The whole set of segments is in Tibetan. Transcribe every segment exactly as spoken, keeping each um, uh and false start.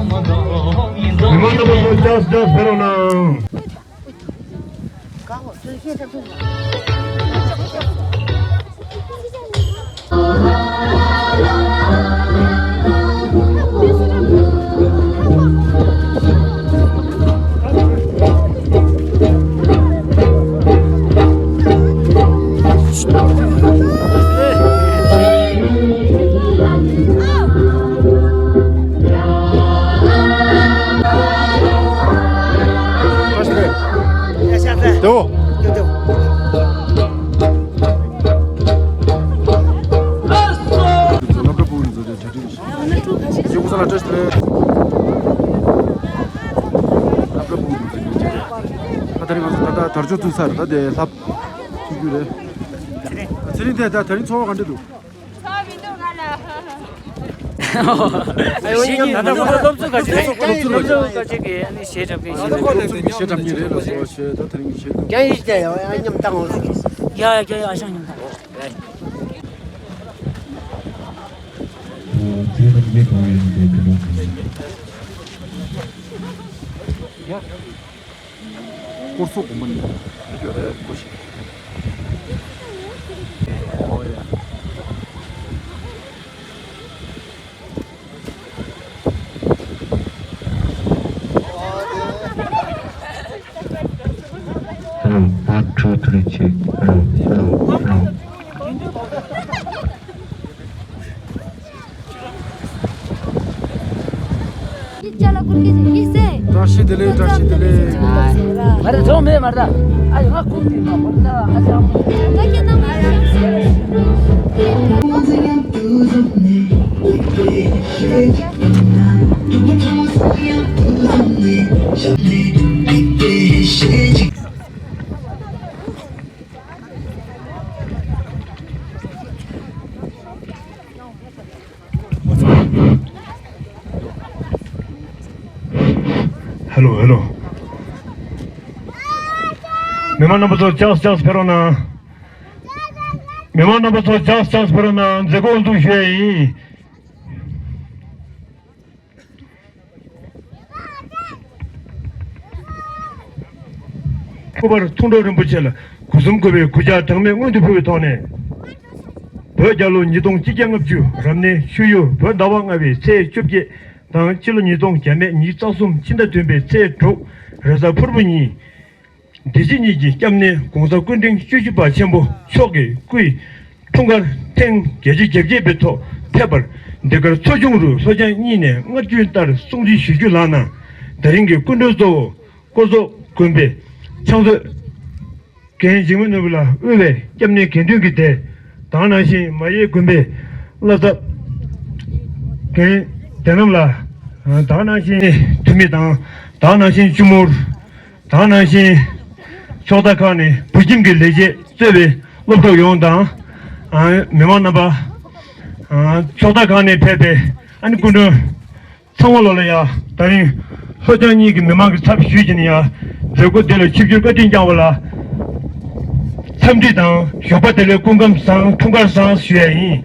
མི་མང་རྣམ་པ་ཚོ་ཅག་ཅག་ཕེབས་རོགས་གནང་། ད་རེས་ང་ཚོ་ད་ལྟ་དར་ལྕོག་བཙུགས་ཚར། ད་དེ་ལྷ་ཐུག་རྒྱུ་རེད། ཚེ་རིང་དེ་ད་དེ་རིང་ཚོར་བ་ག་འདྲ་འདུག་ཚོར་བ་མི་འདུག་ང་ལ། ཨ་ཡོ་ཉམས་ད་ལྟ་ཁོ་ཚོ་སློབ་གཙོ་ག་ཅིག་རེད། སློབ་གཙོ་སློབ་གཙོ་ག་ཅིག་གིས་ཨ་ནི་གཞས་འཁྲབ་མཁན་ཞིག་རེད། སློབ་གཙོ་གཞས་འཁྲབ་མཁན་རེད་ལ་སོ་ཞེས་ད་དེ་རིང་གཞས་འཁྲབ། རྒྱ་ཡིག་ཅན་ཡང་ཨ་ཉམས་བཏང་འོང་ཟིག་ཡ་ཡ་རྒྱ་ཡ་ཨ་ཞང་ཉམས་བཏང་། ཚེ་རིང་གི་གང་ཡིན་དེ་དེ་རིང་གི། སྐོར་སོགས་གོང་མ་ནས་ཡོད་རེད་སྐོར་ཞིག་ཨོ་ཡ། རང་ཕར་འགྲོ་དུས་ཅིག་རང་རང་རང་། བཀྲ་ཤིས་བདེ་ལེགས། བཀྲ་ཤིས་བདེ་ལེགས། མ་རེད། ཚོང་མེད་མ་རེད། ཨ་ཡ་ང་ཁུག་ཏེ་མ་བོར་ད་ཨ་ཅག་ཧེ་ལོ་ཧེ་ལོ། མི་མང་རྣམ་པ་ཚོ་ཅག་ཅག་ཕེབས་རོགས་གནང་། མི་མང་རྣམ་པ་ཚོ་ཅག་ཅག་ཕེབས་རོགས་གནང་། མཛད་སྒོ་དབུ་འཛུགས་ཞུ་ཡ་ཡིན། སྐུ་པར་མཐོང་གྲོལ་རིན་པོ་ཆེ་ལ་སྒོ་གསུམ་གུས་པའི་གུས་ཕྱག་གྲངས་མེད་སྔོན་དུ་ཕུལ་བའི་ཐོག་ནས། བོད་རྒྱལ་ལོ་ཉིས་སྟོང་ཆིག་བརྒྱ་ལྔ་བཅུ་རབ་གནས་ཤུལ་ཡོད་བོད་ཟླ་བ་ལྔ་པའི་ཚེས་བཅོ་བརྒྱད་དང་ཕྱི་ལོ་ཉིས་སྟོང་བརྒྱ་མེད་ཉི་ཤུ་རྩ་གསུམ་ཕྱི་ཟླ་བདུན་པའི་ཚེས་དྲུག་རེས་གཟའ་ཕུར་བུ་ཉིན། སྡེ་སྲིད་གཉིས་ཀྱི་སྐྱབས་གནས་༸གོང་ས་སྐུ་ཕྲེང་བཅུ་བཞི་པ་ཆེན་པོ་མཆོག་གི་སྐུའི་འཁྲུངས་སྐར་ཐེངས་བརྒྱད་ཅུ་གྱ་བརྒྱད་པའི་ཐོག་ཕེབས་པར་འདི་གར་ཚོགས་ཆུང་རུ་ལྷོ་བྱང་གཉིས་ནས་སྔར་རྒྱུན་ལྟར་སྲུང་བརྩི་ཞུ་རྒྱུ་ལགས་ན། དེ་རིང་གི་སྐུ་མགྲོན་གཙོ་བོ་ཀོ་ཛོ་དགོན་པའི་ཕྱག་མཛོད་རྒན་འཇིགས་མེད་ནོར་བུ་ལགས་དབུས་པའི་སྐྱབས་གནས་དགེ་འདུན་གྱི་སྡེ་དང་ནང་བཞིན་མ་གཡས་དགོན་པའི་བླ་ཚབ་རྒན་བདེ་རྣམ་ལགས་དང་ནང་བཞིན་འཐུས་མི་དང་དང་ནང་བཞིན་བཅུ་མུར། དང་ནང་བཞིན་ཕྱོགས་མཐའ་ཁག་ནས་བོད་ཁྱིམ་གྱི་ལས་བྱེད་གཙོས་པའི་སློབ་གྲོགས་ཡོངས་དང་། ཨ་མི་མང་རྣམ་པ། ཨ་ཕྱོགས་མཐའ་ཁག་ནས་ཕེབས་པའི་ཨ་ནི་སྐུ་མགྲོན་ཚང་མ་ལོ་ལ་ཡ་ད་རིང་ལྷོ་བྱང་གཉིས་ཀྱི་མི་མང་གི་ཚབ་ཞུས་བྱས་ནས་ཡ་མཛད་སྒོ་འདི་ལ་ཆིབས་བསྒྱུར་བཀའ་དྲིན་བསྐྱངས་པ་ལ་འཚམས་འདྲི་དང་ཞོགས་པ་བདེ་ལེགས་སྐུ་ཁམས་བཟང་འཁྲུངས་སྐར་བཟང་ཞུ་ཡ་ཡིན།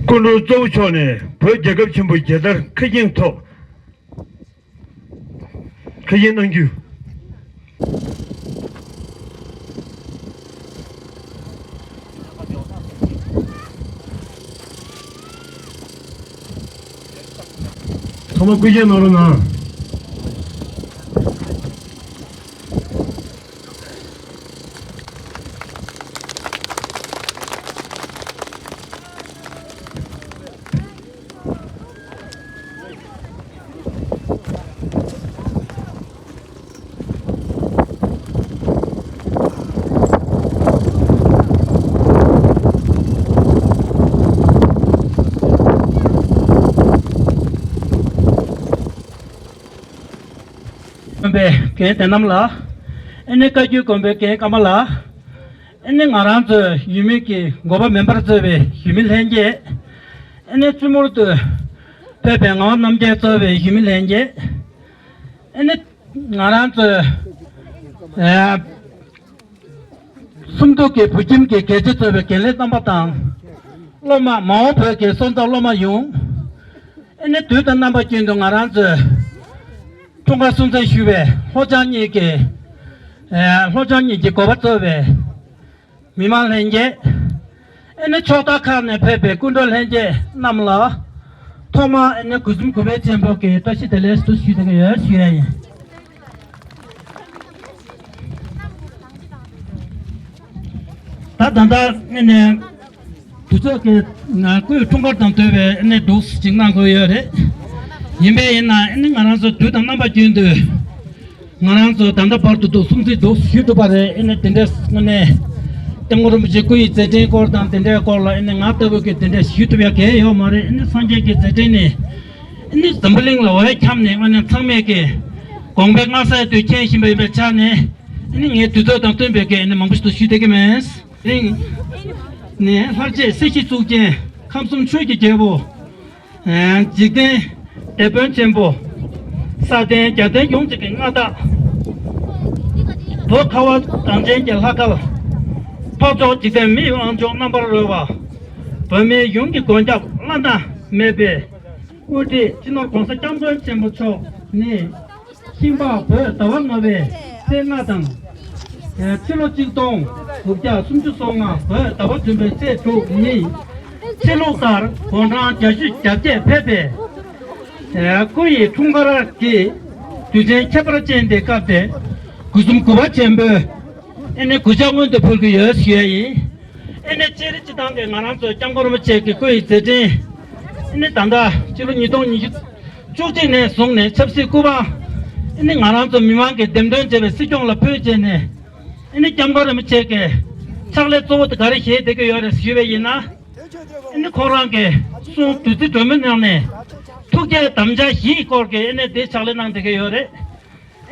སྐུ་མགྲོན་གཙོ་བོ་མཆོག་ནས་བོད་རྒྱལ་ཁབ་ཆེན་པོ་རྒྱལ་དར་ཁ་རྒྱན་ཐོག་ཁ་རྒྱན་གནང་རྒྱུ། ཐོག་མར་སྐུ་རྒྱན་གནང་རོགས་གནང་། དགོན་པའི་རྒན་བསྟན་རྣམ་ལགས། ཨ་ནི་བཀའ་བརྒྱུད་དགོན་པའི་རྒན་ཀརྨ་ལགས། ཨ་ནི་ང་རང་ཚོའི་ཡུལ་མི་གི་འགོ་པ་མིན་པར་གཙོས་པའི་ཡུལ་མི་ལྷན་རྒྱས། ཨ་ནི་བཙུན་མོར་དུ་ ཕེབས་པའི་ངག་དབང་རྣམ་རྒྱལ་གཙོས་པའི་གཞིས་མི་ལྷན་རྒྱས། ཨ་ནི་ང་རང་ཚོའི་ཨ་སུམ་མདོ་གི་བོད་ཁྱིམ་གྱི་དགེ་ཆེ་གཙོས་པའི་རྒན་ལགས་རྣམ་པ་དང་། སློབ་མ་མ་འོངས་བོད་ཀྱི་སོན་རྩ་སློབ་མ་ཡོངས། ཨ་ནི་དུས་དང་རྣམ་པ་ཀུན་ཏུ་ང་རང་ཚོའི་འཁྲུངས་སྐར་སྲུང་བརྩི་ཞུ་བའི་ལྷོ་བྱང་གཉིས་ཀྱི་ཨ་ལྷོ་བྱང་གཉིས་ཀྱི་འགོ་པ་གཙོས་པའི་མི་མང་ལྷན་རྒྱས། ཨ་ནི་ཕྱོགས་མཐའ་ཁག་ནས་ཕེབས་པའི་སྐུ་མགྲོན་ལྷན་རྒྱས་རྣམས་ལ། ཐོག་མར་ཨ་ནི་གུས་གུས་པ་ཆེན་པོ་གི་བཀྲ་ཤིས་བདེ་ལེགས་ཞུ་ཞུ་བསྡད་ཀྱི་ཡོད་ཞུ་ཡ་ཡིན། ད་ད་ལྟ་ཨ་ནི་དུས་ཚོད་ཀྱི་ང་སྐུའི་འཁྲུངས་སྐར་དང་འབྲེལ་བའི་ཨ་ནི་འདུག་ཅིག་གནང་དགོས་ཡོད་རེད། ཡིན་པས་ཡིན་ན་ཨ་ནི་ང་རང་ཚོ་དུས་དང་རྣམ་པ་ཀུན་ཏུ། ང་རང་ཚོ་ད་ལྟ་བར་དུ་འདུག་སྲུང་བརྩི་འདུག་ཞུས་ཐུབ་པ་རེད། ཨ་ནི་དེ་འདྲའི་དངོས་གནས་སྐྱབས་མགོན་རིན་པོ་ཆེ་སྐུ་ཡི་མཛད་འཕྲིན་སྐོར་དང་དེ་འདྲའི་སྐོར་ལ་ཨ་ནི་ང་ལྟ་བུ་གིས་དེ་འདྲ་ཞུས་ཐུབ་ཡ་གང་ཡང་ཡོད་མ་རེད། ཨ་ནི་སངས་རྒྱས་ཀྱི་མཛད་འཕྲིན་ནི་ཨ་ནི་འཛམ་བུ་གླིང་ལ་འོད་འཁྱམས་ནས་དངོས་གནས་ཚང་མས་ཀྱི་དགོངས་པའི་མངའ་གསལ་དུ་མཁྱེན་བཞིན་པ་ཡིན་པའི་ཆ་ནས། ཨ་ནི་ངས་དུས་ཚོད་དང་བསྟུན་པའི་སྐད་ཨ་ནི་མང་པོ་ཞིག་ཏུ་ཞུས་བསྡད་ཀྱི་མེད། རིང་ནས་ལྷར་བཅས་སྲིད་ཞིའི་གཙུག་རྒྱན། ཁམས་གསུམ་ཆོས་ཀྱི་རྒྱལ་པོ། འཇིག་རྟེན་དེད་དཔོན་ཆེན་པོ། ས་སྟེང་རྒྱལ་བསྟན་ཡོངས་ཀྱི་མངའ་བདག། བོད་ཁ་བ་གངས་ཅན་གྱི་ལྷ་སྐལ། འཕགས་མཆོག་འཇིག་རྟེན་མི་ཡི་དབང་ཕྱུག་རྣམ་པར་རོལ་བ། བོད་མིའི་ཡོངས་ཀྱི་མགོན་སྐྱབས་བླ་ན་མེད་པའི། དབུ་ཁྲིད་སྤྱི་ནོར་༸གོང་ས་༸སྐྱབས་མགོན་ཆེན་པོ་མཆོག་ནི། ཤིང་ཕག་བོད་ཟླ་བ་ལྔ་པའི་ཚེས་ལྔ་དང་། ཕྱི་ལོ་གཅིག་སྟོང་དགུ་བརྒྱ་སུམ་ཅུ་སོ་ལྔ་བོད་ཟླ་བ་བདུན་པའི་ཚེས་དྲུག་ཉིན། ཕྱི་ལུགས་ལྟར་དགུང་གྲངས་བརྒྱད་ཅུ་གྱ་བརྒྱད་ཕེབས་པའི་སྐུ་ཡི་འཁྲུངས་སྐར་གྱི་དུས་ཆེན་ཁྱད་པར་ཅན་དེ་སྐབས་དེ་གུས་གསུམ་གུས་པ་ཆེན་པོས་ཨ་ནི་གུས་ཕྱག་སྔོན་དུ་ཕུལ་གྱི་ཡོད་ཞུ་ཡ་ཡིན། ཨ་ནི་སྤྱིར་སྤྱི་བཏང་གི་ང་རང་ཚོ་སྐྱབས་མགོན་རིན་པོ་ཆེ་གི་སྐུ་ཡི་མཛད་འཕྲིན། ཨ་ནི་ད་ལྟ་ཕྱི་ལོ་ཉིས་སྟོང་ཉི་ཤུ་བཅུ་གཅིག་ནས་བཟུང་ནས་ཆབ་སྲིད་སྐུ་པར་ཨ་ནི་ང་རང་ཚོ་མི་མང་གིས་འདེམས་ཐོན་བྱས་པའི་སྲིད་སྐྱོང་ལ་ཕུལ་བྱས་ནས། ཨ་ནི་སྐྱབས་མགོན་རིན་པོ་ཆེ་གི་ཕྱག་ལས་གཙོ་བོ་དེ་ག་རེ་བཞེས་བསྡད་ཀྱི་ཡོད་རེད་ཞུས་པ་ཡིན་ན། ཨ་ནི་ཁོང་རང་གི་གསུང་བདུད་རྩི་སྒྲོན་མེ་ནང་ནས་ཐུགས་བསྐྱེད་དམ་བཅའ་བཞིའི་སྐོར་གྱི་ཨ་ནི་དེ་ཕྱག་ལས་གནང་བསྡད་ཀྱི་ཡོད་རེད།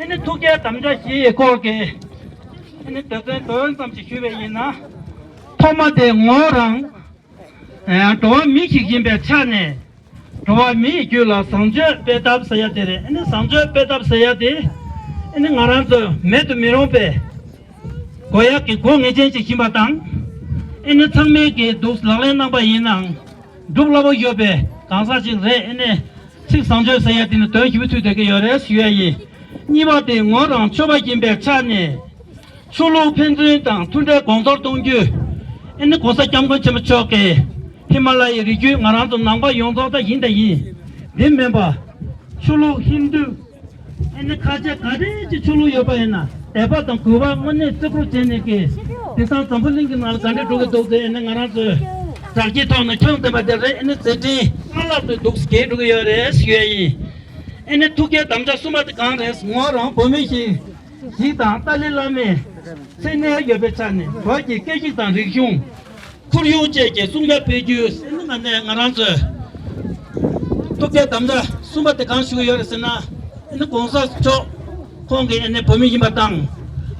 ཨ་ནི་ཐུགས་བསྐྱེད་དམ་བཅའ་བཞིའི་སྐོར་གྱི་ཨ་ནི་སྡེ་ཚན་དོན་ཙམ་ཞིག་ཞུས་པ་ཡིན་ན། ཐོག་མ་དེ་ངོ་རང་ཨ་འགྲོ་བ་མི་ཞིག་ཡིན་པའི་ཆ་ནས། འགྲོ་བ་མི་ཡི་རྒྱུད་ལ་བཟང་སྤྱོད་སྤེལ་ཐབས་ཟེར་ཡ་དེ་རེད། ཨ་ནི་བཟང་སྤྱོད་སྤེལ་ཐབས་ཟེར་ཡ་དེ་ཨ་ནི་ང་རང་ཚོ་མེད་དུ་མི་རུང་པའི་དགོས་ཡག་གི་སྒོ་ངེས་ཅན་ཅིག་ཡིན་པ་དང་། ཨ་ནི་ཚང་མས་ཀྱི་འདུག་ལག་ལེན་གནང་པ་ཡིན་ནའང་སྒྲུབ་སླ་པོ་ཡོད་པའི་གང་ཟག་ཅིག་རེད། ཨ་ནི་ཚིག་བཟང་སྤྱོད་ཟེར་ཡ་དེ་ནི་དོན་ཞིབ་པོ་ཚུད་བསྡད་ཀྱི་ཡོད་རེད་ཞུ་ཡ་ཡིན། གཉིས་པ་དེ་ངོ་རང་ཆོས་པ་ཡིན་པའི་ཆ་ནས། ཆོས་ལུགས་ཕན་ཚུན་དང་མཐུན་འབྲེལ་གོང་མཐོར་གཏོང་རྒྱུ། ཨ་ནི་༸གོང་ས་༸སྐྱབས་མགོན་ཆེན་པོ་མཆོག་གིས་ཧི་མ་ལ་ཡའི་རི་རྒྱུད་ང་རང་ཚོ་ནང་པ་ཡོངས་རྫོགས་ད་ཡིན་དང་ཡིན། འདི་མིན་པ། ཆོས་ལུགས་ཧིན་དུ། ཨ་ནི་ཁ་ཆེ་ག་འདྲས་ཀྱི་ཆོས་ལུགས་ཡོད་པ་ཡིན་ན་དད་པ་དང་གུས་པ་དངོས་གནས་བརྩི་བཀུར་བྱས་ནས་ཀྱི། དེང་སང་འཛམ་བུ་གླིང་གི་ནང་ལ་ག་འདྲས་འགྲོ་གི་འདུག་དེ་ཨ་ནི་ང་རང་ཚོས་དྲ་རྒྱའི་ཐོག་ནས་ཁྱོན་བསྟན་པ་དེ་རེད། ཨ་ནི་མཛད་འཕྲིན་སྔར་ལྷག་ཏུ་འདུག་སྐྱེལ་འགྲོ་གི་ཡོད་རེད་ཞུ་ཡ་ཡིན། ཨ་ནི་ཐུགས་བསྐྱེད་དམ་བཅའ་གསུམ་པ་དེ་གང་རེད། ངོ་རང་བོད་མི་ཞིག་ཞིག་དང་ཏཱ་ལའི་བླ་མའི་མཚན་གནས་ཡོད་པའི་ཆ་ནས་བོད་ཀྱི་སྐད་ཡིག་དང་རིག་གཞུང་། ཁོར་ཡུག་བཅས་ཀྱི་སྲུང་སྐྱོབ་སྤེལ་རྒྱུ་ཟེར་ནས་ང་ནས་ང་རང་ཚོས་ཐུགས་བསྐྱེད་དམ་བཅའ་གསུམ་པ་དེ་གང་ཞུ་གི་ཡོད་རེད་ཟེར་ན། ཨ་ནི་༸གོང་ས་མཆོག་ཁོང་གིས་ཨ་ནི་བོད་མི་ཡིན་པ་དང་།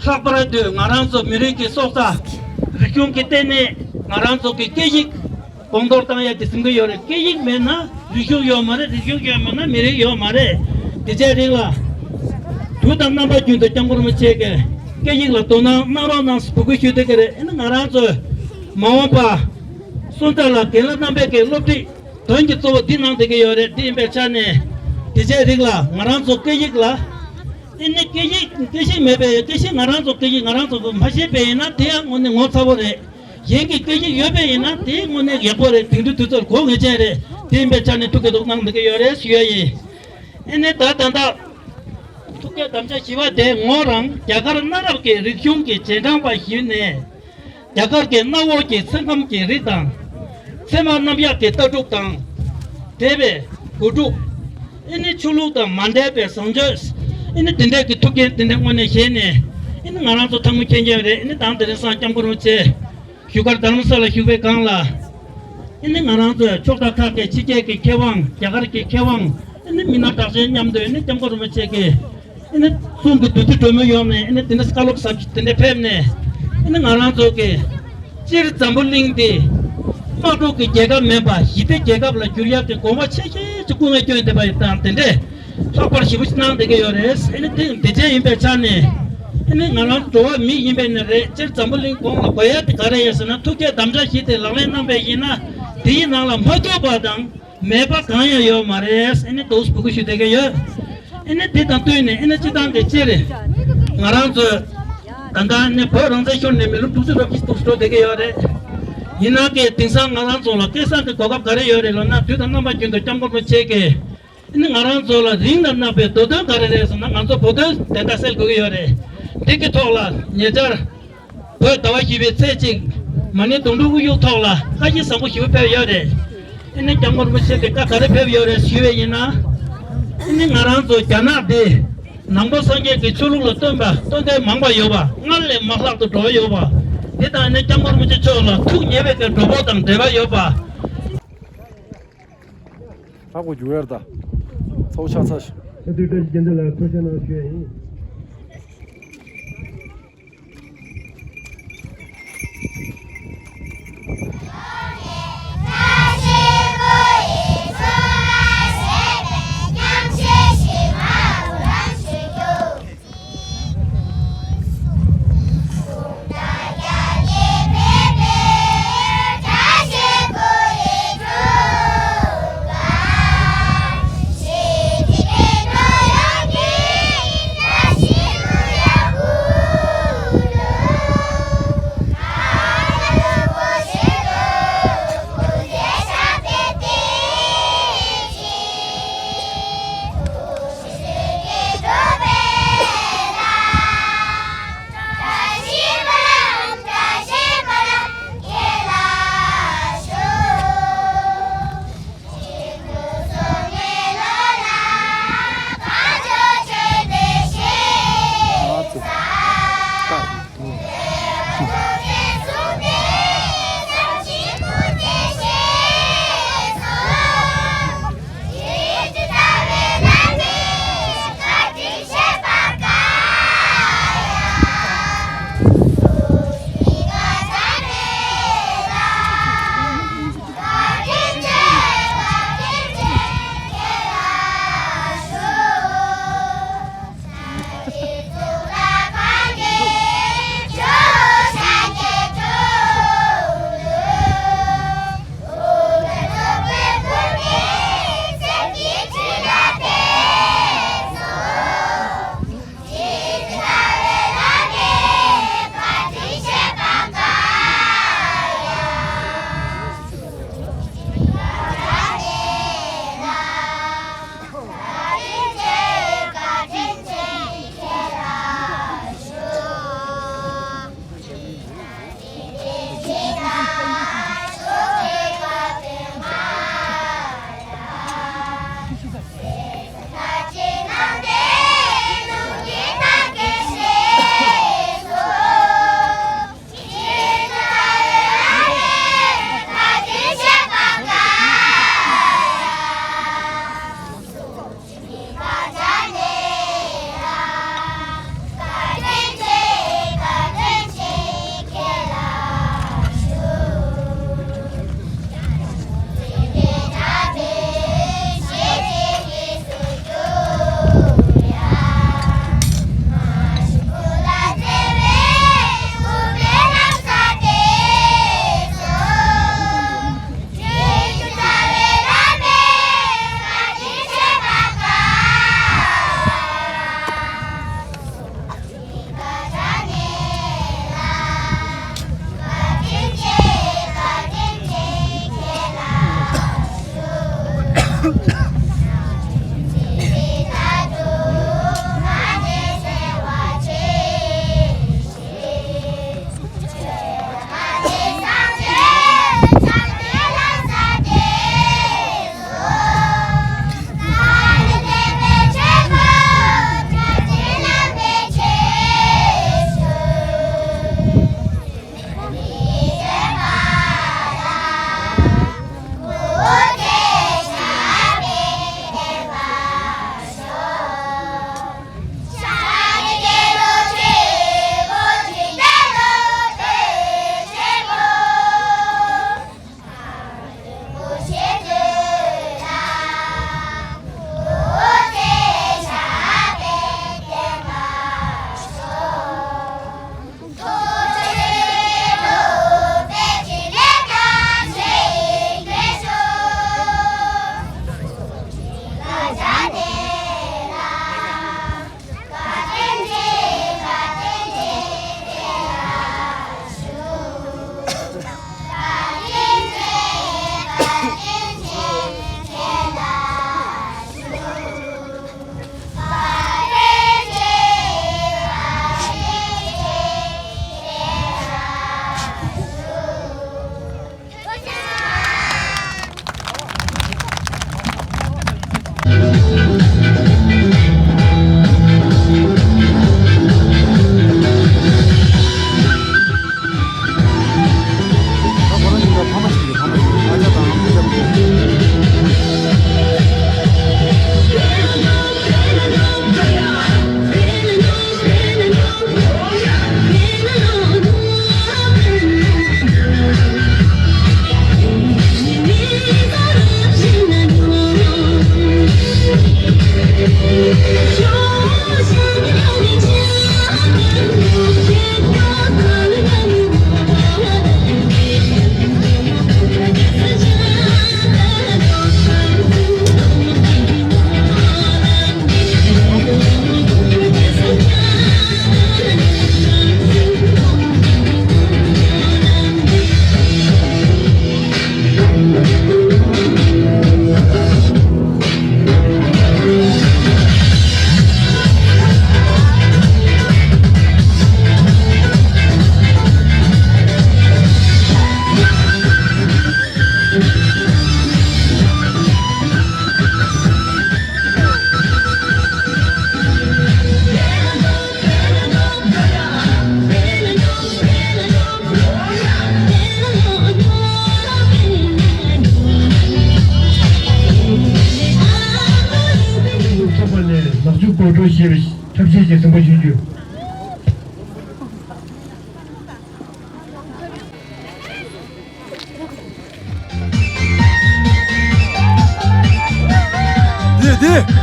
ལྷག་པར་དུ་ང་རང་ཚོ་མི་རིགས་ཀྱི་སྲོག་རྩ་རིག་གཞུང་གི་ལྟེ་གནས་ང་རང་ཚོ་གི་སྐད་ཡིག་གོང་མཐོར་བཏང་ཡ་དེ་ཟིན་གྱི་ཡོད་རེད། སྐད་ཡིག་མེད་ན་རིག་གཞུང་ཡོད་མ་རེད། རིག་གཞུང་ཡོད་མེད་ན་མི་རིགས་ཡོད་མ་རེད། དེ་བྱས་རིང་ལ་དུས་དང་རྣམ་པ་རྒྱུན་དུ་༸སྐྱབས་མགོན་རིན་པོ་ཆེ་གིས་སྐད་ཡིག་ལ་དོ་སྣང་གནང་རོགས་གནང་ཟེར་འབོད་སྐུལ་ཞུ་བསྡད་ཀྱི་རེད། ཨ་ནི་ང་རང་ཚོའི་མ་འོངས་པ་སོན་རྩ་ལ་རྒན་ལགས་རྣམ་པས་ཀྱི་སློབ་ཁྲིད་དོན་གྱི་གཙོ་བོ་འདི་གནང་བསྡད་ཀྱི་ཡོད་རེད། དེ་ཡིན་པའི་ཆ་ནས་དེ་བྱས་རིང་ལ་ང་རང་ཚོ་སྐད་ཡིག་ལ་ཨ་ནི་སྐད་ཡིག་སྐད་ཡིག་མེད་པའི་སྐད་ཡིག་ང་རང་ཚོ་སྐད་ཡིག་ང་རང་ཚོ་མ་ཤེས་པ་ཡིན་ན་དེ་ཡང་དངོས་གནས་ངོ་ཚ་པོ་རེད། གཞན་གྱི་སྐད་ཡིག་ཡོད་པ་ཡིན་ན་དེ་དངོས་གནས་ཡག་པོ་རེད། དེང་དུས་དུས་ཚོད་གོ་ངེས་ཅན་རེད། དེ་ཡིན་པའི་ཆ་ནས་ཐུགས་ཀྱི་དོགས་སྣང་འདི་ག་ཡོད་རེད་ཞུ་ཡ་ཡིན། ཨ་ནི་ད་ད་ལྟ་ཐུགས་བསྐྱེད་དམ་བཅའ་བཞི་པ་དེ་ངོ་རང་རྒྱ་གར་གནའ་རབས་ཀྱི་རིག་གཞུང་གི་རྗེས་འབྲང་པ་ཞིག་ནས། རྒྱ་གར་གྱི་གནའ་བོ་གི་ཚེ་ཁམས་ཀྱི་རིགས་དང་། ཚད་མ་རྣམ་གཞག་གི་ལྟ་གྲུབ་དང་འབྲེལ་བའི་གོ་སྒྲུབ། ཨ་ནི་ཆོས་ལུགས་དང་མ་འབྲེལ་བའི་བཟང་སྤྱོད། ཨ་ནི་དེ་འདྲ་གི་ཐུགས་འགན་དེ་འདྲ་དངོས་གནས་བཞེས་ནས། ཨ་ནི་ང་རང་ཚོ་ཐང་མུ་མཁྱེན་མཁྱེན་རེད། ཨ་ནི་དང་དེ་རིང་སང་སྐྱབས་མགོན་རིན་པོ་ཆེ་བཞུགས་སྒར་རྡ་རམ་ས་ལ་བཞུགས་པའི་སྒང་ལ། ཨ་ནི་ང་རང་ཚོས་ཕྱོགས་མཐའ་ཁག་གི་ཕྱི་རྒྱལ་གྱི་མཁས་དབང་རྒྱ་གར་གྱི་མཁས་དབང་། ཨ་ནི་མི་སྣ་གྲགས་ཅན་མཉམ་དུ་ཨ་ནི་སྐྱབས་མགོན་རིན་པོ་ཆེ་གི་ཨ་ནི་གསུང་གི་བདུད་རྩི་སྒྲོན་མེ་ཡོང་ནས། ཨ་ནི་དེ་འདྲ་བཀའ་སློབ་ཟབ་ཅིག་དེ་འདྲ་ཕེབས་ནས། ཨ་ནི་ང་རང་ཚོ་གི་སྤྱིར་འཛམ་བུ་གླིང་འདི་ དམག་འཁྲུག་གི་རྒྱལ་ཁབ་མིན་པ་ཞི་བདེ་རྒྱལ་ཁབ་ལ་བསྒྱུར་ཡག་གི་དགོངས་པ་ཆེ་ཤོས་ཅིག་སྐུ་ངལ་བསྐྱོན་བསྡད་པ་ཡིན་དང་། དེ་འདྲས་ལྷག་པར་ཞེ་པོ་ཅིག་གནང་བསྡད་ཀྱི་ཡོད་རེད། ཨ་ནི་དེ་དེ་འདྲས་ཡིན་པའི་ཆ་ནས་ཨ་ནི་ང་རང་འགྲོ་བ་མི་ཡིན་པའི་ནི་རེད། སྤྱིར་འཛམ་བུ་གླིང་གོང་ལ་དགོས་ཡག་དེ་ག་རེ་ཡིན་ཟེར་ན། ཐུགས་བསྐྱེད་དམ་བཅའ་བཞི་དེ་ལག་ལེན་གནང་པ་ཡིན་ན་དེའི་ནང་ལ་མ་ཐུག་པ་དང་མེད་པ་གང་ཡང་ཡོད་མ་རེད། ཨ་ནི་དུས་སུ་འབོད་སྐུལ་ཞུ་བསྡད་ཀྱི་ཡོད། ཨ་ནི་དེ་དང་བསྟུན་ནས་ཨ་ནི་སྤྱི་བཏང་གི་སྤྱིར་ང་རང་ཚོ་ད་ལྟ་ནི་བོད་རང་བཙན་ཤོར་ནས་མི་ལོ་དྲུག་ཅུ་རེ་བཞི་འདུག་སེ་འགྲོ་བསྡད་ཀྱི་ཡོད་རེད། ཡིན་ན་གི་དེང་སང་ང་རང་ཚོ་ལ་སྐལ་བཟང་གི་གོ་སྐབས་ག་རེ་ཡོད་རེད་ལབ་ན། དུས་དང་རྣམ་པ་ཀུན་ཏུ་སྐྱབས་མགོན་རིན་པོ་ཆེ་གིས་ཨ་ནི་ང་རང་ཚོ་ལ་རིང་ལ་གནང་བའི་འདོད་དོན་ག་རེ་རེད་ཟེར་ན། ང་ཚོ་བོད་དོན་བདེན་མཐའ་གསལ་དགོས་ཀྱི་ཡོད་རེད། འདི་གི་ཐོག་ལ་ཉེ་ཆར་བོད་ཟླ་བ་བཞི་པའི་ཚེས་གཅིག་མ་ཎི་དུང་སྒྲོན་དབུ་བཞུགས་ཐོག་ལ་བཀའ་བཞིན་བཟང་པོ་ཞེ་པོ་ཕེབས་ཡོད་རེད། ཨ་ནི་སྐྱབས་མགོན་རིན་པོ་ཆེ་གིས་བཀའ་ག་རེ་ཕེབས་ཡོད་རེད་ཞུས་པ་ཡིན་ན། ཨ་ནི་ང་རང་ཚོ་རྒྱ་ནག་འདི་ནང་པ་སངས་རྒྱས་ཀྱི་ཆོས་ལུགས་ལ་བརྟེན་པ་བརྟེན་མཁན་མང་པ་ཡོད་པ། སྔར་ལས་མང་ལྷག་ཏུ་འགྲོ་ཡོད་པ། དེ་དང་ཨ་ནི་སྐྱབས་མགོན་རིན་པོ་ཆེ་མཆོག་ལ་ཐུགས་མཉེས་པའི་གི་གྲོགས་པོ་དང་འབྲེལ་བ་ཡོད་པ། ཧ་གོ་རྒྱུ་ཡར་ད། ཚོགས་ཆགས་ཚར་ཤག་ཨ་དུས་བཀྲ་ཤིས་རྒྱལ་མཚན་ལགས་ཐུགས་རྗེ་གནང་ཞུ་ཡ་ཡིན། ཞེས་པའི་ཐབས་ཤེས་ཀྱིས་གསུང་པ་ཞུ་རྒྱུ། འདི་འདི།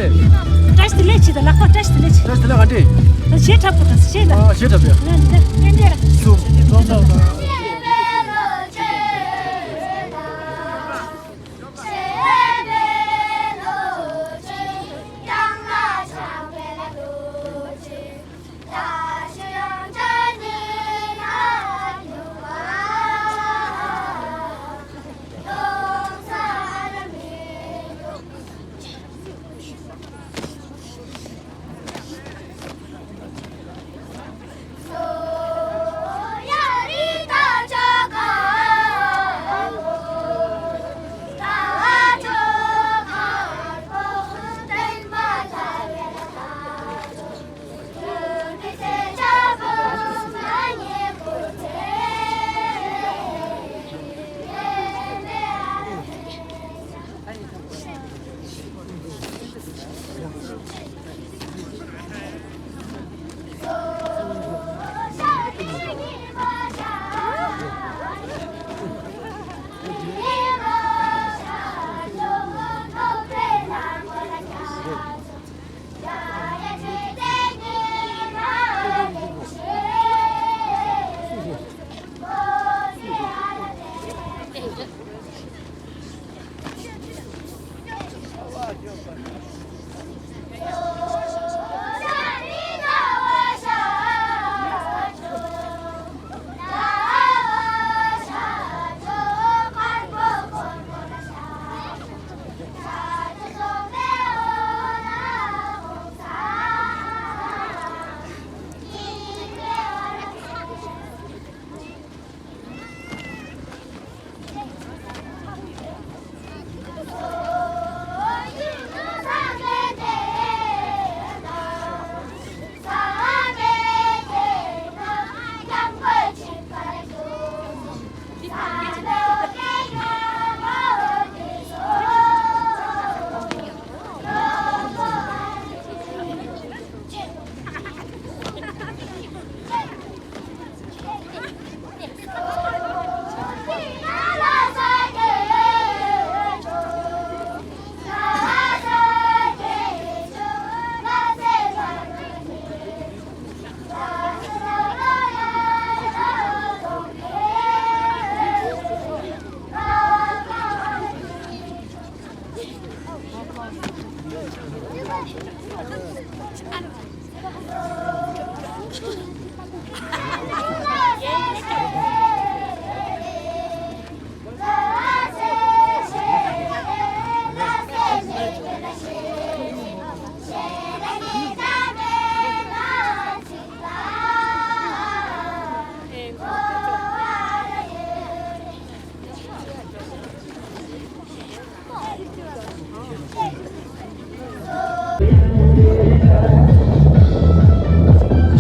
བཀྲ་ཤིས་བདེ་ལེགས་ཆེ་ད། ལག་པ་བཀྲ་ཤིས་བདེ་ལེགས་ཆེ། བཀྲ་ཤིས་བདེ་ལེགས་ཨ་འདྲེ། ད་ཞེ་དྲག་པོ་ད་ཞེ་ད། ཨ་ཞེ་དྲག་པོ་ཡ། ང་འདི་འདི་འདི་ལ། སུ། ཙོང་ཙོ་དང་།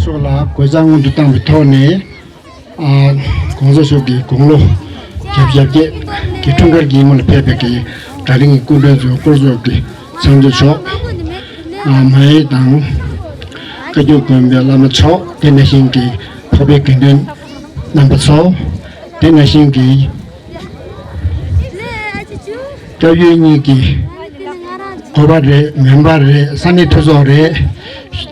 ཤོག་ལ་གོད་ཆག་སྔོན་དུ་བཏང་བའི་ཐོག་ནས། ཨ། གོང་ས་མཆོག་གི་དགུང་ལོ་བརྒྱད་ཅུ་གྱ་བརྒྱད་ཀྱི་འཁྲུངས་སྐར་གྱི་ཉིན་མོ་ལ་ཕེབས་པའི་གི་གྲ་སྒྲིག་གི་སྐུ་མགྲོན་ཚོ་སྐོར་ཚོགས་ཀྱི་ཚང་འཛོམས་ཤོག་ཨ། མ་ཧེ་དང་། བཀའ་བརྒྱུད་དགོན་པའི་བླ་མ་མཆོག་དེ་ནང་བཞིན་གྱི་འཕགས་པའི་དགེ་འདུན་རྣམ་པ་ཚོ། དེ་ནང་བཞིན་གྱི་སྐྱབས་ཡུལ་གཉིས་ཀྱི་གོ་པ་རེད། མོན་པ་རེད། ས་གནས་འཐུས་ཚོགས་རེད།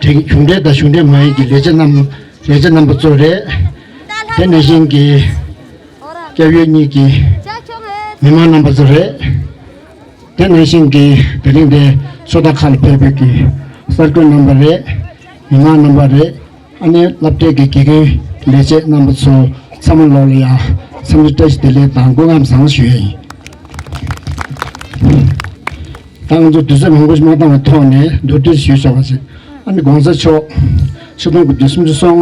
དེ་གཞུང་འབྲེལ་དང་གཞུང་འབྲེལ་མ་ཡིན་གྱི་ལས་བྱེད་རྣམ་ལས་བྱེད་རྣམ་པ་ཚོ་རེད། དེ་ནང་བཞིན་གྱི་སྐྱབས་ཡུལ་གཉིས་ཀྱི་མི་མང་རྣམ་པ་ཚོ་རེད། དེ་ནང་བཞིན་གྱི་དེ་རིང་འདིར་ཕྱོགས་མཐའ་ཁག་ལ་ཕེབས་པའི་གི་གསར་འགོད་རྣམ་པ་རེད། མི་མང་རྣམ་པ་རེད། ཨ་ནི་སློབ་གྲྭའི་གི་དགེ་རྒན་ལས་བྱེད་རྣམ་པ་ཚོ་ཚང་མ་ལོག་ལ་ཡ་འཚམས་འདྲི་བཀྲ་ཤིས་བདེ་ལེགས་དང་སྐུ་ཁམས་བཟང་ཞུ་ཡ་ཡིན། ད་ང་ཚོ་དུས་ཚོད་མང་པོ་ཞིག་མ་བཏང་བའི་ཐོག་ནས་མདོར་བསྡུས་ཞུས་ཆོག་པ་ཞིག་ཨ་ནི་གོང་ས་མཆོག་ཆིག་སྟོང་དགུ་བརྒྱ་སུམ་ཅུ་སོ་ལྔ་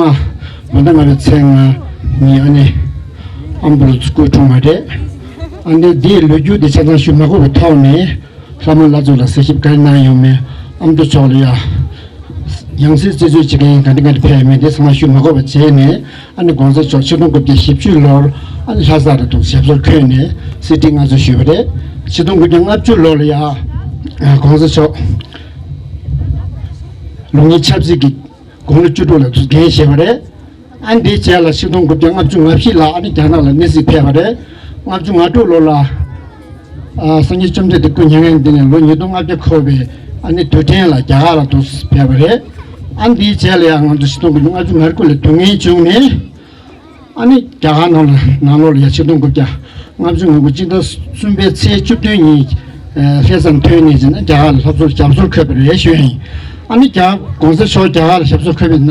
བོད་ཟླ་ལྔ་པའི་ཚེས་ལྔ་ཉིན་ཨ་ནི་ཨ་མདོ་ལ་སྐུ་འཁྲུངས་པ་རེད། ཨ་ནི་འདིའི་ལོ་རྒྱུས་འདི་ཆ་ཚང་ཞུ་མ་དགོས་པའི་ཐོག་ནས། ལྷ་མོ་ལྷ་ཚོགས་ལ་གཟིགས་ཞིབ་ག་རེ་གནང་ཡོང་མེད། ཨ་མདོ་ཕྱོགས་ལ་ཡ་ཡང་སྲིད་རྩད་གཅོད་བྱེད་མཁན་ག་འདྲ་ག་འདྲ་ཕེབས་མེད་དེ་ཚང་མ་ཞུ་མ་དགོས་པ་བྱས་ནས། ཨ་ནི་གོང་ས་མཆོག་ཆིག་སྟོང་དགུ་བརྒྱ་བཞི་བཅུ་ལོར་ཨ་ནི་ལྷ་ས་རུ་འདུག་ཞབས་སོར་འཁོད་ནས་གསེར་ཁྲི་མངའ་གསོལ་ཞུས་པ་རེད། ཆིག་སྟོང་དགུ་བརྒྱ་ལྔ་བཅུ་ལོ་ལ་ཡ་གོང་ས་མཆོག་ལུགས་གཉིས་ཆབ་སྲིད་ཀྱི་དགུང་ལོ་བཅུ་དྲུག་ལ་འགན་བཞེས་པ་རེད། ཨ་ནི་དེའི་རྗེས་ལ་ཆིག་སྟོང་དགུ་བརྒྱ་ལྔ་བཅུ་ང་བཞི་ལ་ཨ་ནི་རྒྱ་ནག་ལ་གནས་གཟིགས་ཕེབས་པ་རེད། ལྔ་བཅུ་ང་དྲུག་ལོ་ལ་ཨ་སངས་རྒྱས་བཅོམ་ལྡན་འདས་སྐུ་མྱ་ངན་འདས་ནས་ལོ་ཉིས་སྟོང་ལྔ་བརྒྱ་འཁོར་བའི་ ཨ་ནི་དུས་དྲན་ལ་རྒྱ་གར་ལ་འདུག་ཕེབས་པ་རེད། ཨ་ནི་དེའི་རྗེས་ལ་ཡང་ང་ཚོ་ཆིག་སྟོང་དགུ་བརྒྱ་ལྔ་བཅུ་ང་དགུ་ལ་སྡུག་བསྔལ་བྱུང་ནས། ཨ་ནི་རྒྱ་གར་ནང་ལ་ནང་ལོགས་ལ་ཡང་ཆིག་སྟོང་དགུ་བརྒྱ་ལྔ་བཅུ་ང་དགུ་སྤྱི་ཟླ་གསུམ་པའི་ཚེས་བཅུ་བདུན་ཉིན་ལྷ་སར་ཐོན་ནས་ཅིག་ན་རྒྱ་གར་ལ་ལྷ་ས་ལ་ཞབས་སོར་འཁོད་པ་རེད་ཞུ་ཡ་ཡིན། ཨ་ནི་རྒྱ་གར་གོང་ས་མཆོག་རྒྱ་གར་ལ་ཞབས་སོར་འཁོད་པའི་ན་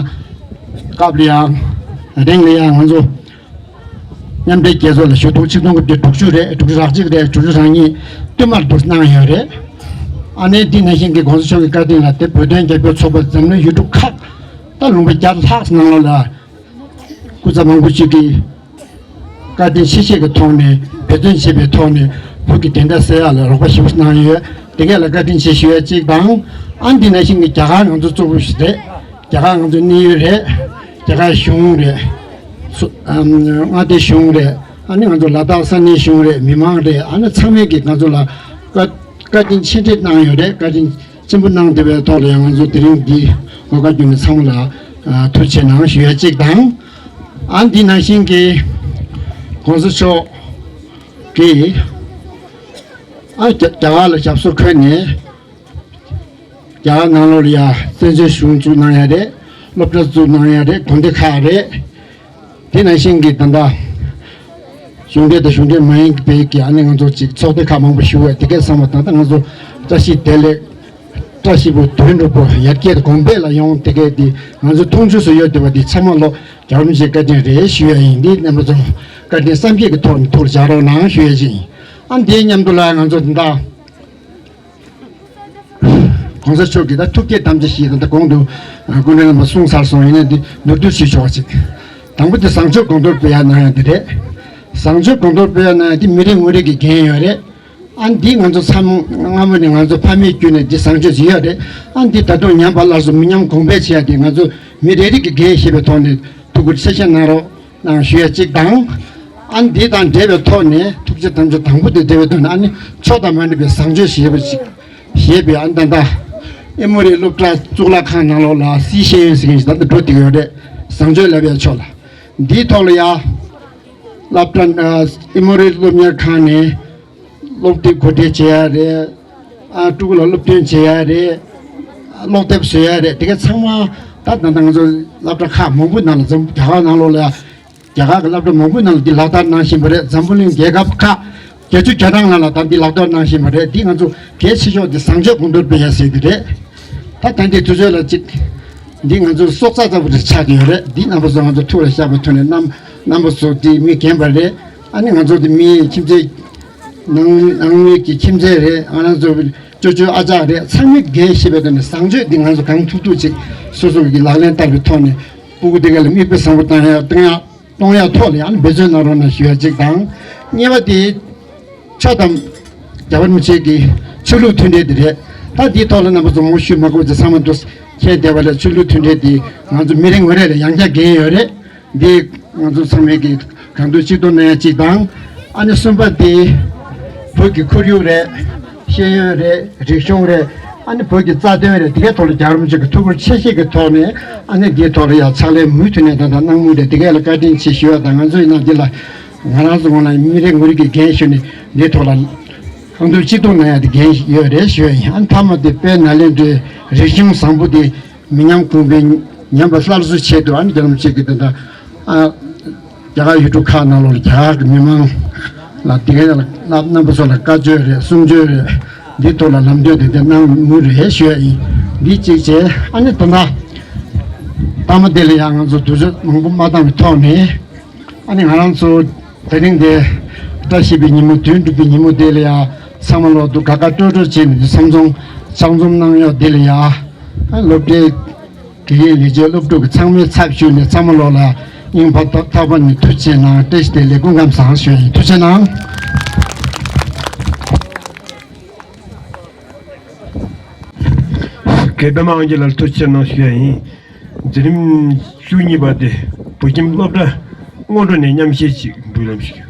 སྐབས་ལ་ཡང་རིང་ལ་ཡང་ང་ཚོ་མཉམ་འབྲེལ་རྒྱལ་ཚོགས་ལ་ཞུ་གཏུག་ཆིག་སྟོང་དགུ་བརྒྱ་དྲུག་ཅུ་རེད། དྲུག་ཅུ་རེ་གཅིག་རེད། དྲུག་ཅུ་རེ་གཉིས་བསྟུད་མར་དུ་གནང་ཡོད་རེད། ཨ་ནི་འདི་ནང་བཞིན་གྱི་གོང་ས་མཆོག་གི་བཀའ་དྲིན་ལ་དེ་བོད་དོན་རྒྱབ་སྐྱོར་ཚོགས་པ་འཛམ་གླིང་ཡུལ་གྲུ་ཁག་ད་ལུང་པ་བརྒྱ་ལྷག་ནང་ལོགས་ལ་སྐུ་ཚབ་མང་པོ་ཞིག་གིས་བཀའ་དྲིན་ཆེ་ཤོས་ཀྱི་ཐོག་ནས་འབད་བརྩོན་བྱས་པའི་ཐོག་ནས་བོད་ཀྱི་བདེན་མཐའ་གསལ་ཡག་ལ་རོགས་པ་ཞེ་པོ་གནང་ཡོད། དེ་གས་ལ་བཀའ་དྲིན་ཆེ་ཞུ་ཡ་གཅིག་དང་། ཨ་འདི་ནང་བཞིན་གྱི་རྒྱ་གར་ང་ཚོ་གཙོ་བོ་ཞིག་རེད། རྒྱ་གར་ང་ཚོ་གནད་ཡོད་རེད། རྒྱ་གར་གཞུང་རེད། སོ་ཨམ་མངའ་སྡེ་གཞུང་རེད། ཨ་ནི་ང་ཚོ་ལ་དྭགས་ས་གནས་གཞུང་རེད། མི་མང་རེད། ཨ་ནི་ཚང་མས་ཀྱིས་ང་ཚོ་ལ་བཀའ་བཀའ་དྲིན་ཆེ་འདྲེས་གནང་ཡོད་རེད། བཀའ་དྲིན་ཆེན་པོ་གནང་བསྡད་པའི་ཐོག་ལ་ཡང་ང་ཚོ་དེ་རིང་འདི་གོ་སྐབས་བརྒྱུད་ནས་ཚང་མ་ལ་ཨ་ཐུགས་རྗེ་ཆེ་གནང་ཞུ་ཡ་གཅིག་དང་། ཨ་འདི་ནང་བཞིན་གྱི་གོང་ས་མཆོག་གིས་ཨ་རྒྱ་རྒྱ་གར་ལ་ཞབས་སོར་འཁོད་ནས། རྒྱ་གར་ནང་ལོགས་ལ་ཡ་བཙན་བྱོལ་གཞུང་བཙུགས་གནང་ཡ་རེད། སློབ་གྲྭ་བཙུགས་གནང་ཡ་རེད། དགོན་སྡེ་ཁག་རེད། དེ་ནང་བཞིན་གྱི་ད་ལྟ་གཞུང་འབྲེལ་དང་གཞུང་འབྲེལ་མ་ཡིན་པའི་གི་ཨ་ནི་ང་ཚོ་ཅིག་ཚོགས་སྡེ་ཁག་མང་པོ་ཞུ་བས། དེ་གས་ཚང་མ་ད་ལྟ་ང་ཚོ་བཀྲ་ཤིས་བདེ་ལེགས་བཀྲ་ཤིས་པོ་དོན་འགྲུབ་པོ་ཡར་རྒྱས་གོང་འཕེལ་ལ་ཡོང་། དེ་གས་དེ་ང་ཚོ་མཐོང་ཆོས་སུ་ཡོད་བསྡད་པ་དེ་ཚང་མ་ལོ་རྒྱལ་བ་རིན་པོ་ཆེའི་བཀའ་དྲིན་རེད་ཞུ་ཡ་ཡིན། འདི་རྣམ་པ་ཚོ་བཀའ་དྲིན་བསམ་གྱིས་ཀྱི་ཐོག་ནས་ཐུགས་ལ་འཇགས་རོགས་གནང་ཞུ་ཡ་ཅིག་ཡིན། ཨ་འདིའི་མཉམ་དུ་ལ་ང་ཚོ་འདི་དག་གོང་ས་མཆོག་གིས་ད་ཐུགས་བསྐྱེད་དམ་བཅའ་ཞིག་ད་ལྟ་གོང་དུ་སྐུ་ཕྲེང་རྣམ་པ་གསུངས་ཚར་སོང་། ཡིན་ནའི་འདི་མདོར་བསྡུས་ཞུས་ཆོག་ཅིག་དང་པོ་དེ་བཟང་སྤྱོད་གོང་མཐོར་སྤེལ་ཡ་གནང་ཡ་དེ་རེད། བཟང་སྤྱོད་གོང་མཐོར་སྤེལ་ཡ་གནང་ཡ་དེ་མི་རེ་ངོ་རེ་གི་འགན་ཡོད་རེད། ཨ་འདི་ང་ཚོ་ཚང་སྔ་མོ་ནས་ང་ཚོ་ཕ་མེས་བརྒྱུད་ནས་འདི་བཟང་སྤྱོད་ཅིག་ཡོད་རེད། ཨ་འདི་ད་དུང་ཉམས་པ་སླར་གསོ་མི་ཉམས་གོང་འཕེལ་བྱེད་ཡ་དེ་ང་ཚོ་མི་རེ་རེ་གི་འགན་ཤེས་པའི་ཐོག་ནས་ཐུགས་ཁུར་ཆེ་བཞེས་གནང་རོགས་གནང་ཞུ་ཡ་གཅིག་དང་། ཨ་འདི་དང་འབྲེལ་བའི་ཐོག་ནས་ཐུགས་རྗེ་དམ་བཅའ་དང་པོ་དེ་འབྲེལ་བའི་ཐོག་ནས་ཨ་ནི་མཆོག་དང་མ་འདྲེས་པའི་བཟང་སྤྱོད་ཞེས་པ་ཅིག་ཞེས་པའི་ཨ་ནི་ད་ལྟ་ཨེ་མོ་རི་སློབ་གྲྭ་གཙུག་ལག་ཁང་ནང་ལོགས་ལ་སྲིད་ཤེས་ཡོན་ཟེར་མཁན་ཞིག་ད་ལྟ་འགྲོ་བསྡད་ཡོད་རེད། བཟང་སྤྱོད་བསླབ་ཡ་ཕྱོགས་ལ་འདིའི་ཐོག་ལ་ཡ་སློབ་གྲྭ་ཨེ་མོ་རི་སློབ་གཉེར་ཁང་ནས་སློབ་དེབ་གོ་སྒྲིག་བྱེད་ཡ་རེད། ཨ་ཕྲུ་གུ་ལ་སློབ་སྟོན་བྱེད་ཡ་རེད། ཀློག་དེབ་བཟོ་ཡ་རེད། དེ་ག་ཚང་མ་ད་ད་ལྟ་ང་ཚོ་སློབ་གྲྭ་ཁག་མང་པོ་ནང་ལ་འཛམ་རྒྱ་གར་ནང་ལོགས་ལ་རྒྱ་གར་གྱི་སློབ་གྲྭ་མང་པོ་ནང་ལ་འདི་ལག་བསྟར་གནང་བཞིན་པ་རེད། འཛམ་བུ་གླིང་རྒྱལ་ཁབ་ཁག་བརྒྱད་ཅུ་གྱ་གྲངས་ནང་ལ་ད་འདི་ལག་བསྟར་གནང་བཞིན་པ་རེད། འདི་ང་ཚོ་གལ་ཆེ་ཤོས་འདི་བཟང་སྤྱོད་གོང་མཐོར་སྤེལ་ཡ་ཟེར་གྱི་རེད། ད་ད་འདི་དུས་ཚོད་ལ་གཅིག་འདི་ང་ཚོ་སྲོག་རྩ་ལྟ་བུ་རེ་ཆགས་ཀྱི་ཡོད་རེད། འདི་རྣམ་པ་ཚོ་ང་ཚོ་ཐུགས་ལ་བཞག་པའི་ཐོག་ནས་རྣམ་རྣམ་པ་ཚོ་འདི་མི་རྒན་པ་རེད། ཨ་ནི་ང་ཚོ་འདི་མི་ཁྱིམ་མཚེས་ནང་ནང་མི་གི་ཁྱིམ་མཚེས་རེད། ང་རང་ཚོ་ཅོ་ཅོ་ཨ་ཅག་རེད། ཚང་མས་འགན་བཞེས་པའི་ཐོག་ནས་བཟང་སྤྱོད་འདི་ང་ཚོ་གང་ཐུབ་ཐུབ་ཅིག་སོ་སོ་གི་ལག་ལེན་བསྟར་བའི་ཐོག་ནས་སྤུ་གུ་འདི་ག་ལ་མིག་དཔེ་བཟང་པོ་བཏང་ཡ་བཏང་ཡ་གཏོང་ཡ་ཐོག་ལ་ཡང་འབད་བརྩོན་གནང་རོགས་གནང་ཞུ་ཡ་གཅིག་དང་། གཉིས་པ་དེ་ཆོས་དང་རྒྱལ་བ་རིན་པོ་ཆེ་གི་ཆོས་ལུགས་མཐུན་འབྲེལ་དེ་རེད། ད་འདིའི་ཐོག་ལ་རྣམ་པ་ཚོ་མང་པོ་ཞུ་མ་དགོས་ཚེ་ཚང་མ་འདུ་མཁྱེན་བསྡད་པ་ལས་ཆོས་ལུགས་མཐུན་འབྲེལ་དེ་ང་ཚོ་མི་རེ་ངོ་རེ་ལ་ཡང་བསྐྱར་འགན་ཡོད་རེད། འདི་ང་ཚོ་ཚང་མས་ཀྱི་གང་འདོད་གཅིག་ཏུ་གནང་ཡ་གཅིག་དང་། ཨ་ནི་གསུམ་པ་དེ་བོད་ཀྱི་ཁོར་ཡུག་རེད། ཤེས་ཡོན་རེད། རིག་གཞུང་རེད། ཨ་ནི་བོད་ཀྱི་རྩ་དོན་རེད། དེ་གའི་ཐོག་ལ་རྒྱལ་བ་རིན་པོ་ཆེ་གི་ཐུགས་ཁུར་ཆེ་བཞེས་ཀྱི་ཐོག་ནས་ཨ་ནི་འདིའི་ཐོག་ལ་ཡ་ཕྱག་ལས་མུ་མཐུད་ནས་ད་ལྟ་གནང་མུས་རེད། དེ་གའི་ལ་བཀའ་དྲིན་ཆེ་ཞུ་བ་དང་། ང་ཚོ་ཡིན་ན་འདི་ལ་ང་རང་ཚོ་ངོས་ནས་མི་རེ་ངོ་རེ་གི་འགན་ཞུ་ནས་འདིའི་ཐོག་ལ་གང་འདོད་གཅིག་ཏུ་གནང་ཡ་དེ་འགན་ཡོད་རེད་ཞུ་ཡ་ཡིན། ཨ་ནི་མཐའ་མ་དེ་དཔལ་ནཱ་ལེནྡྲའི་རིག་གཞུང་བཟང་པོ་དེ་མི་ཉམས་གོང་འཕེལ་ཉམས་པ་སླར་གསོའི་ཆེད་དུ་ཨ་ནི་རྒྱལ་བ་རིན་པོ་ཆེ་གིས་དེ་འདྲ་ཨ་རྒྱ་གར་ཡུལ་གྲུ་ཁག་ནང་ལོགས་ལ་རྒྱ་གར་གྱི་མི་མང་ལ་དེ་གའི་ལ་རྣམ་པ་ཚོ་ལ་བཀའ་ཆོས་རེད། གསུང་ཆོས་རེད། འདི་ཐོག་ལ་ལམ་སྟོན་དེ་འདྲ་གནང་མུས་རེད་ཞུ་ཡ་ཡིན། འདི་གཅིག་བྱས། ཨ་ནི་ད་ལྟ་ཐ་མ་དེ་ལ་ཡང་ང་ཚོ་དུས་ཚོད་མང་པོ་མ་བཏང་བའི་ཐོག་ནས། ཨ་ནི་ང་རང་ཚོ་དེ་རིང་འདི་བཀྲ་ཤིས་པའི་ཉིན་མོ་དོན་གྲུབ་པའི་ཉིན་མོ་དེ་ལ་ཡ་ཚང་མ་ལོག་ཏུ་དགའ་དགའ་སྤྲོ་སྤྲོ་བྱས་ནས་ཚང་འཛོམས་ཕྱག་འཛོམས་གནང་ཡོད། དེ་ལ་ཡ་ཨ་སློབ་གྲྭའི་དགེ་རྒན་ལས་བྱེད་སློབ་ཕྲུག་གི་ཚང་མའི་ཚབ་ཞུས་ནས་ཚང་མ་ལོག་ལ་སྙིང་ཐག་པ་ནས་ཐུགས་རྗེ་ཆེ་གནང་། བཀྲ་ཤིས་བདེ་ལེགས། སྐུ་ཁམས་བཟང་ཞུ་ཡ་ཡིན། ཐུགས་རྗེ་གནང་། རྒན་པད་མ་དབང་རྒྱལ་ལགས་ལ་ཐུགས་རྗེ་ཆེ་གནང་ཞུ་ཡ་ཡིན། མཛད་རིམ་བཅུ་གཉིས་པ་དེ་བོད་ཁྱིམ་སློབ་གྲྭ་སྔོན་འགྲོ་ནས་མཉམ་བཞེས་ཅིག་འབུལ་ལམ་ཞུ།